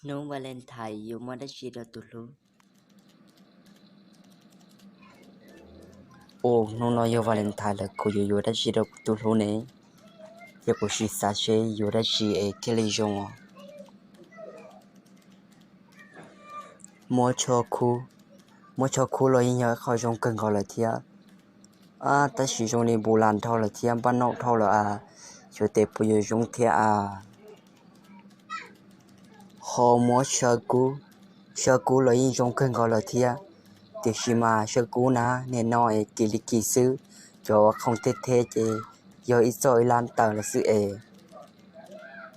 Hnub Valentine yuav muab dab tsi rau tus hlub? Ua hnub no yog Valentine lawm kuv yuav yuav dab tsi rau kuv tus hlub ne? Ces kuv sim xav seb yuav dab tsi es thiaj li zoo os. Muab tsho khub, muab tsho khub los yeej yog ib qho zoo kawg nkaus lawm thiab. Tab sis zoo li npus las dhau lawm thiab npaj nauj dhau lawm a, xyov tes puas yuav zoo thiab a. Ho muab saw kub, saw kub los yeej zoo kawg nkaus lawm thiab. Tiam sis mas saw kub na, nim no es kim li kim xwb, cov khoom theb theb ces yog ib txoj ib lab tawm lawm xwb es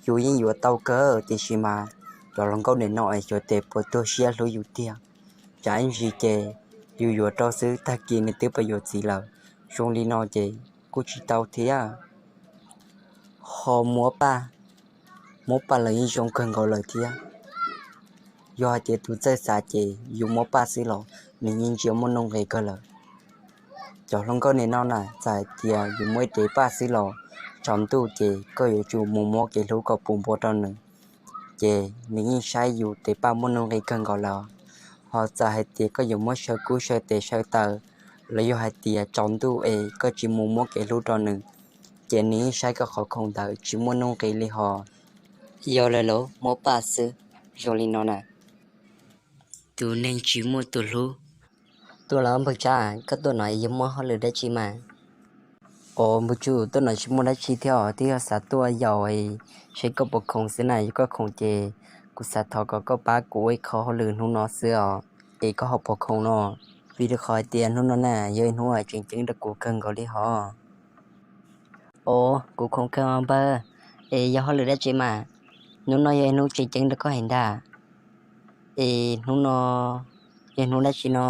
yus yeej yuav tau kawg, tiam sis mas cov hluas nkauj nim no es xyov tes puas tuag siab hlub yus tiag. Tsam ib ntsis ces yus yuav rau xwb, tag kis nws twb pab yuav txiv lawm. Zoo li no ces kuj tsis tau thiab. Ho muab paj, muab paj los yeej zoo kawg nkaus lawm thiab. Yog hais tias tus txawj xav ces yus muab paj xwb los nws yeej ntsia muaj nuj nqis kawg lawm. Cov hluas nkauj nim no na, txawm hais tias yus muab ib rev paj xwb los tsaus ntuj ces koj yuav tsum mus muab kev hlub kom puv npua rau nws, ces nws yeej saib yus tes paj muaj nuj nqis kawg nkaus lawm. Ho txawm hais tias koj yuav muab saw kub saw tes saw taw los yog hais tias tsaus ntuj es koj tsis mus muab kev hlub rau nws, ces nws yeej saib koj qhov khoom ntawd tsis muaj nuj nqis li hos. Yog lawm los muab paj xwb, zoo li no na. Tus neeg tsis muaj tus hlub. Tuaj los npawg Tsab, koj tuaj no yog muaj hauj lwm dab tsi mas? Os npawg Tsum, tuaj no tsis muaj dab tsi thiab os, twb yog xav tuaj yaum seb koj puas khoom xwb na. Yog koj khoom ces kuv xav thov kom koj pab kuv ua ib qho hauj lwm hnub no xwb os. Es koj ho puas khoom no? Vim rau qhov hais tias hnub no na yog ib hnub tseem ceeb rau kuv kawg nkaus li hos. Os kuv khoom kawg npawg. Es yog hauj lwm dab tsi mas? Hnub no yog ib hnub tseem ceeb rau koj heev ntag. Es hnub no yog hnub dab tsi no?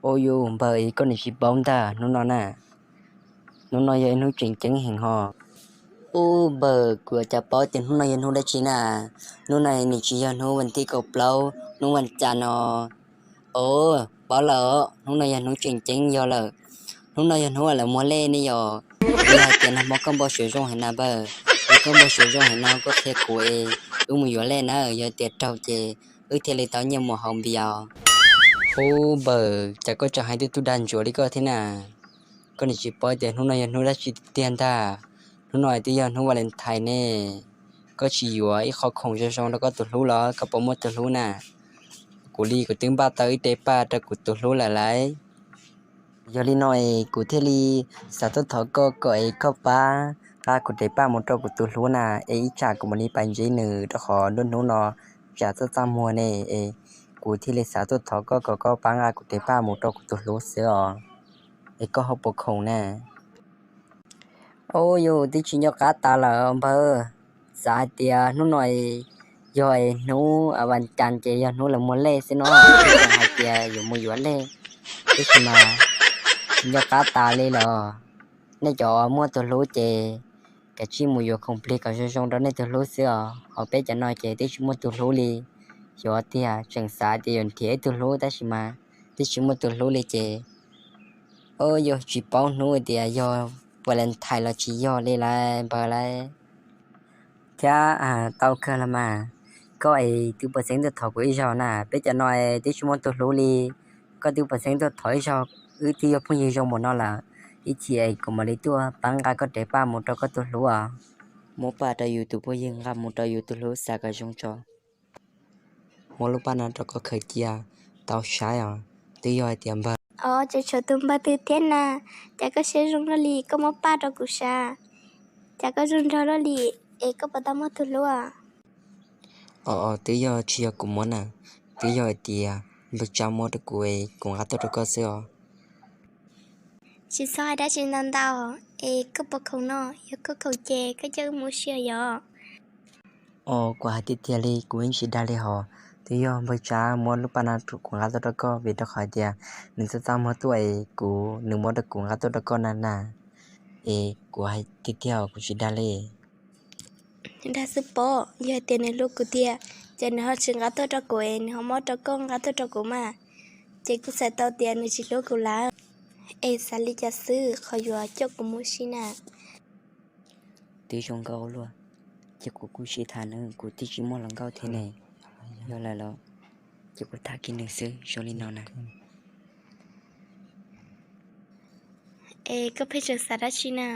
Ua yus npawg, es koj nws tsis paub ntag hnub no na. Hnub no yog ib hnub tseem ceeb heev hos. Ub npawg, kuv ua cas paub tias hnub no yog hnub dab tsi na? Hnub no nws tsis yog hnub vas thib kaum plaub, hnub vas cas no. Os, paub lawm, hnub no yog hnub tseem ceeb yog lawm. Hnub no yog hnub uas lawv muag lej ne yom. Yog hais tias nag hmo koj npau suav zoo heev na npawg, yog koj npau suav zoo heev no koj qhia kuv es wb mus yuav lej na, yog tias raug ces wb thiaj li tau nyiaj mus haus npias. Ub npawg, cas koj tseem hais tej tug dag ntsuav li koj thiab na? Koj nws tsis paub tias hnub no yog hnub dab tsi tiag ntag. Hnub no twb yog hnub Valentine ne. Koj tsis yuav ib qho khoom zoo zoo rau koj tus hlub los koj puas muaj tus hlub na? Kuv li kuv twb npaj tau ib rev paj rau kuv tus hlub lawm lauj. Yog li no es kuv thiaj li xav tuaj thov koj kom es koj pab nqa kuv rev paj mus rau kuv tus hlub na, es ib tsam kuv mam li pais ntsib nws rau qhov nruab hnub no tsam txaj txaj muag ne, es kuv thiaj li xav tuaj thov koj kom koj pab nqa kuv rev paj mus rau kuv tus hlub xwb os. Es koj ho puas khoom na? Ub yus twb tsis nco qab tas lawm npawg. Xav hais tias hnub no yog hnub vas cas ces yog hnub lawv muag lej xwb no, hais tias yuav mus yuav lej, tab sis mas tsis nco qab tas li lawm. Nej cov muaj tus hlub ces kav tsij mus yuav khoom plig kom zoo zoo rau nej tus hlub xwb os. Ho peb cov no ces twb tsis muaj tus hlub li. Xyov tiag, tseem xav tias yuav nrhiav ib tug hlub tab sis mas twb tsis muaj tus hlub li ces, o, yus tsis paub hnub tias yog Valentine los tsis yog li lauj npawg lauj. Thiab tau kawg los mas, koj es twb puas txeeb tuaj thov kuv ib zaug na? Peb cov no es twb tsis muaj tus hlub li, koj twb puas txeeb tuaj thov ib zaug, wb twb yog phooj ywg zoo npaum no lawm, ib chim es kuv mam li tuaj pab nqa koj rev paj mus rau koj tus hlub os. Muab paj rau yus tus phooj ywg nqa mus rau yus tus hlub xav kom zoo tso. Muab lub paj no rau koj khaws cia tau saib os, twb yog hais tias npawg. Os, tseem tshuav tus npawg twg thiab na? Cas koj siab zoo luaj li, koj muab paj rau kuv sav. Cas koj zoo nraug luaj li, es koj puas tau muaj tus hlub? Os, twb yog tsis yog kuv muab na, twb yog hais tias npawg Tsab muab rau kuv es kuv nqa tuaj rau koj xwb os. Tsis txhob hais dab tsi ntau ntau, es koj puas khoom no? Yog koj khoom ces koj coj wb mus ua si yom. Os, kuv hais tiag tiag li, kuv yeej tsis dag li hos. Twb yog npawg Tsab muab lub paj no rau kuv nqa tuaj rau koj, vim rau qhov hais tias nws txaj txaj muag tuaj es kuv, nws muab rau kuv nqa tuaj rau koj na na. Es kuv hais tiag tiag os, kuv tsis dag li. Dag xwb pob, yog hais tias nws hlub kuv tiag, ces nws ho tsis nqa tuaj rau kuv es nws ho muab rau koj nqa tuaj rau kuv mas, ces kuv txhais tau tias nws tsis hlub kuv lawm. Es xav li cas xwb, qhov yuav coj kuv mus ua si na? Twb zoo nkauj luaj. Ces kuv kuj sib tham na, kuv twb tsis muaj hluas nkauj thiab ne. Yog lawm los ces kuv tham kiag nws xwb, zoo li no na. Es koj pheej tseem xav dab tsi na?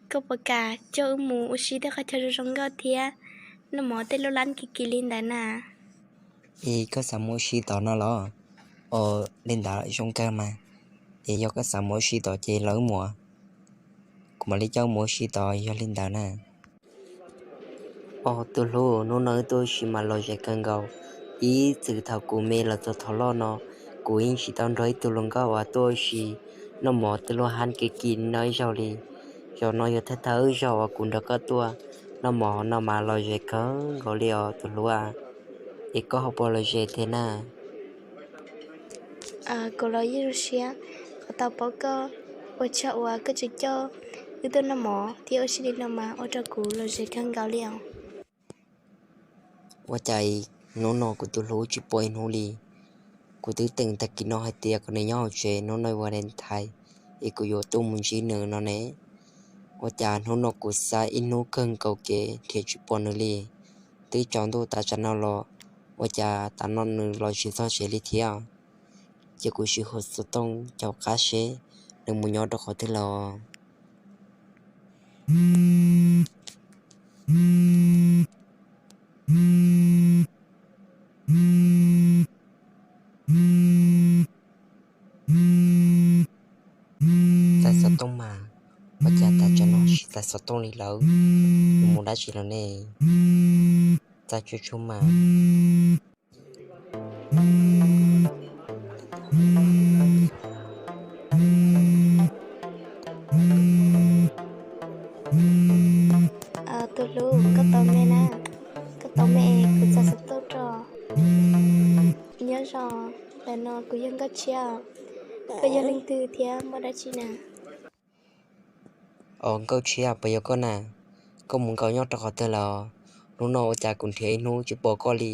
Koj puas kam coj wb mus ua si tej qhov chaw zoo zoo nkauj thiab noj mov tej lub lab kim kim li ntawd na? Es koj xav mus ua si tod no los? Ua li ntawd zoo kawg mas. Es yog koj xav mus ua si tod ces los wb mus, kuv mam li coj wb mus ua si tod, yog li ntawd na. Os tus hlub, hnub no wb tuaj ua si mas lom zem kawg nkaus. Ib txwm thaum kuv me los txog thaum loj no, kuv yeej tsis tau nrog ib tug hluas nkauj uas tuaj ua si noj mov tej lub lab kim kim no ib zaug li. Zaum no yog thawj thawj zaug uas kuv nrog koj tuaj noj mov no mas lom zem kawg nkaus li os tus hlub a. Es koj ho puas lom zem thiab na? Kuv los yeej zoo siab qhov tau paub koj. Ua tsaug uas koj tseem coj wb tuaj noj mov thiab ua si li no mas ua rau kuv lom zem kawg nkaus li os. Ua cas hnub no kuv tus hlub tsis pom ib hnub li? Kuv twb teem tag kis no hais tias kom nws nyob hauv tsev, hnub no Valentine es kuv yuav tuaj mus ntsib nws no ne. Ua cas hnub no kuv xa ib hnub kawg nkaus kev nrhiav tsis pom nws li? Twb tsaus ntuj tav tsam no los, ua cas tav no nws los tsis txog tsev li thiab? Ces kuv sim hu xov tooj caum qab seb nws mus nyob rau qhov twg lawm. Txais xov tooj mas, ua cas tav tsam no tsis txais xov tooj li lawm? Nws mus dab tsi lawm ne? Txais tsuag tsuag mas. Tus hlub, koj tau me na, koj tau me es kuv txais xov tooj rau. Nyob zoo, ntawm no kuv yog Nkauj Tshiab. Koj yog leej twg thiab muaj dab tsi na? Os Nkauj Tshiab, puas yog koj na? Koj mus nkaum nyob rau qhov twg lawm? Hnub no ua cas kuv nrhiav ib hnub tsis pom koj li?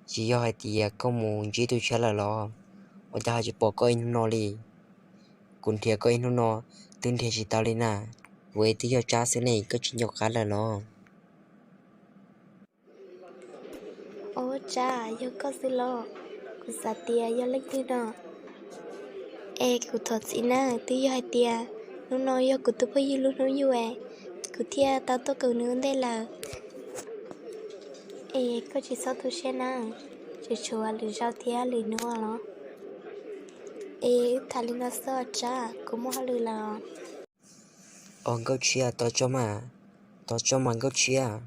Tsis yog hais tias koj mus ntsib tus tshiab lawm los? Ua cas ho tsis pom koj ib hnub no li? Kuv nrhiav koj ib hnub no twb nrhiav tsis tau li na. Kuv twb yog Tsab xwb ne, koj tsis nco qab lawm los? Ov Tsab, yog koj xwb los? Kuv xav tias yog leej twg no. Es kuv thov txim na, twb yog hais tias hnub no yog kuv tus phooj ywg lub hnub yug es kuv thiaj tau tuaj koom nws ua ntej lawm. Es koj tsis txhob tu siab na, tseem tshuav lwm zaus thiab lwm hnub los. Es wb tham li no xwb Tsab, kuv muaj hauj lwm lawm. Os Nkauj Tshiab, tos tso mas, tos tso mas Nkauj Tshiab.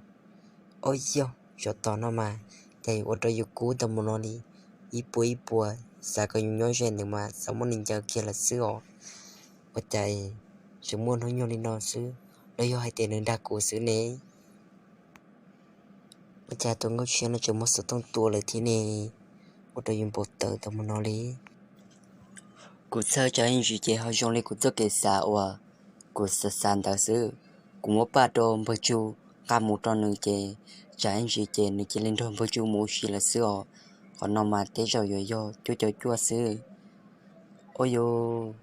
Ob yog tsov tom no mas, cas yuav ua rau yus kub tau mus no li, ib puas ib puas, xav kom yus nyob ze ntawd mas xav muab nws ncaws kiag lawm xwb os. Ua cas tseem muaj hnub nyoog li no xwb, los yog hais tias nws dag kuv xwb ne? Ua cas tus Nkauj Tshiab no tseem muab xov tooj tua lawm thiab ne? Ua rau yus npau taws tau mus no li. Kuv txhawj tsam ib ntsis ces ho zoo li kuv txoj kev xav uas kuv xav xav ntawd xwb. Kuv muab paj rau npawg Tsu nqa mus rau nws ces tsam ib ntsis ces nws cia li nrog npawg Tsu mus ua si lawm xwb os. Qhov no mas tej zaum yuav yog cuaj caum cuaj xwb. Ua yus,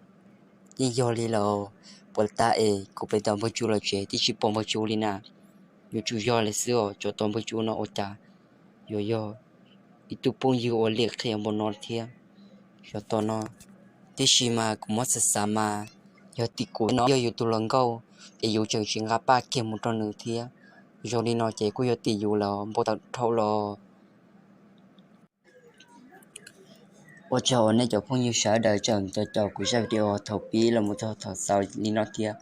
yeej yog li lawm. Puas tas es kuv pem tos npawg Tsu los tsev twb tsis pom npawg Tsu li na. Yuav tsum yog li xwb os, tsov tom npawg Tsu no ua cas yuav yog ib tug phooj ywg ua liam qhia npaum no thiab. Tsov tom no, tiam sis mas kuv muab xav xav mas yog tim kuv no yog yus tus hluas nkauj es yus tseem tsis nqa paj kiag mus rau nws thiab. Zoo li no ces kuj yog tim yus los npau taws dhau los. Ua tsaug uas nej cov phooj ywg sawv daws tseem caum kuv zaj video thaum pib los mus txog thaum xaus li no thiab.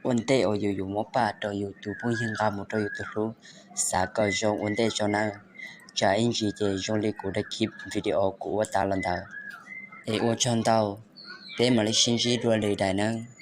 Ua ntej uas yus yuav muab paj rau yus tus phooj ywg nqa mus rau yus tus hlub, xav kom zoo ua ntej tso nawb. Tsam ib ntsis ces zoo li kuv daim clip video kuv ua tas los ntawd. Es ua tsaug ntau, peb mam li sib ntsib dua lwm daim nawb.